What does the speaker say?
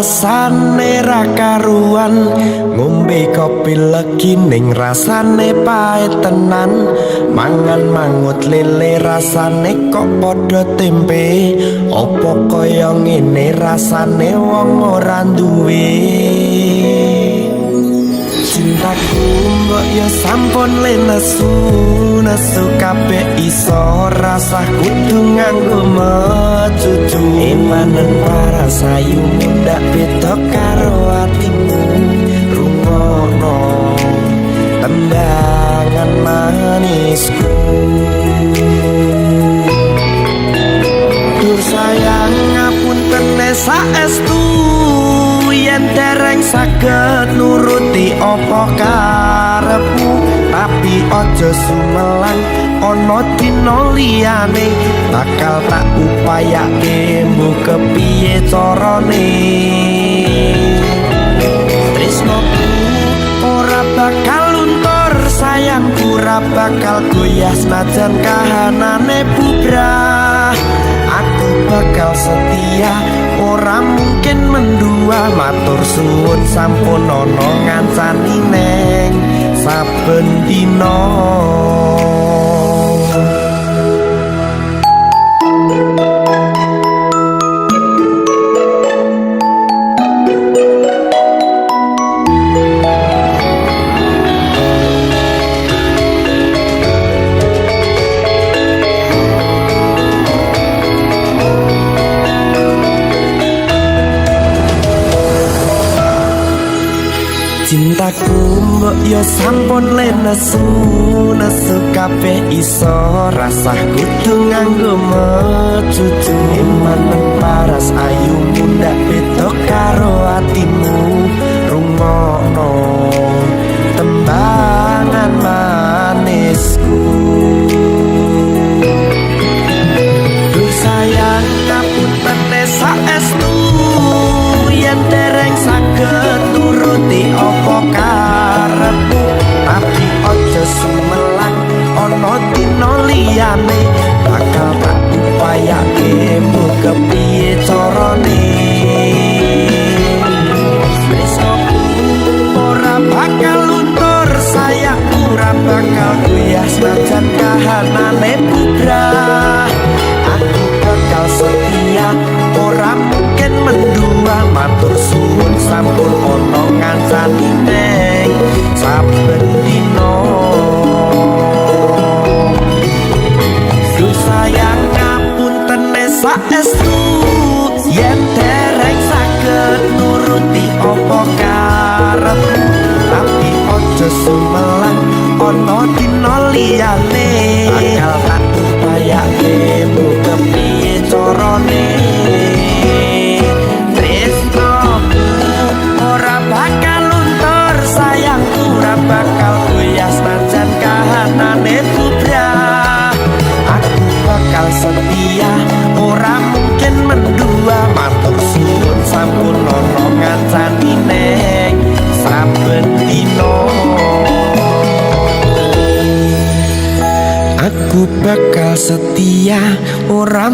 Rasane ra karuan. Ngombe kopi legi ning rasane pahit tenan. Mangan mangut lele rasane kok padha tempe. Apa kaya ngene rasane wong ora duwe. Cintaku mbok ya sampun le nesu, nesu kabeh iso rasah kudu nganggo mecucu. Emanen para sayu mundak beda karo atimu. Rungokno tembangan manisku. Dur sayang ngapunten saestu yen dereng saged nuruti apa karepmu. Tapi aja sumelang ana dina liyane bakal tak upayake mbuh kepiye carane. Tresnoku ora bakal luntur, sayangku ora bakal goyah senajan kahanane bubrah. Aku bakal setia ora mungkin mendua. Matur suwun sampun ana ngancani neng saben dina. Cintaku mbok ya sampun le nesu, nesu kabeh iso rasah kudu nganggo mecucu. Emanen paras ayu mundak beda karo atimu. Rungokno tembangan manisku. Duh sayang ngapunten saestu yen dereng saged nuruti apa karepmu. Tapi aja sumelang ana dina liyane bakal tak upayake mbuh kepiye carane. Tresnoku ora bakal luntur, sayangku ora bakal goyah senajan kahanane bubrah. Aku bakal setia ora mungkin mendua. Matur suwun sampun ana ngancani neng saben dina. Duh sayang ngapunten saestu yen dereng saged nuruti apa karepmu. Tapi aja sumelang ana dina liyane bakal tak upayake mbuh kepiye carane. Tresnoku ora bakal luntur, sayangku ora bakal goyah senajan kahanane bubrah. Aku bakal setia ora mungkin mendua. Matur suwun sampun ana ngancani neng saben dina. Aku bakal setia ora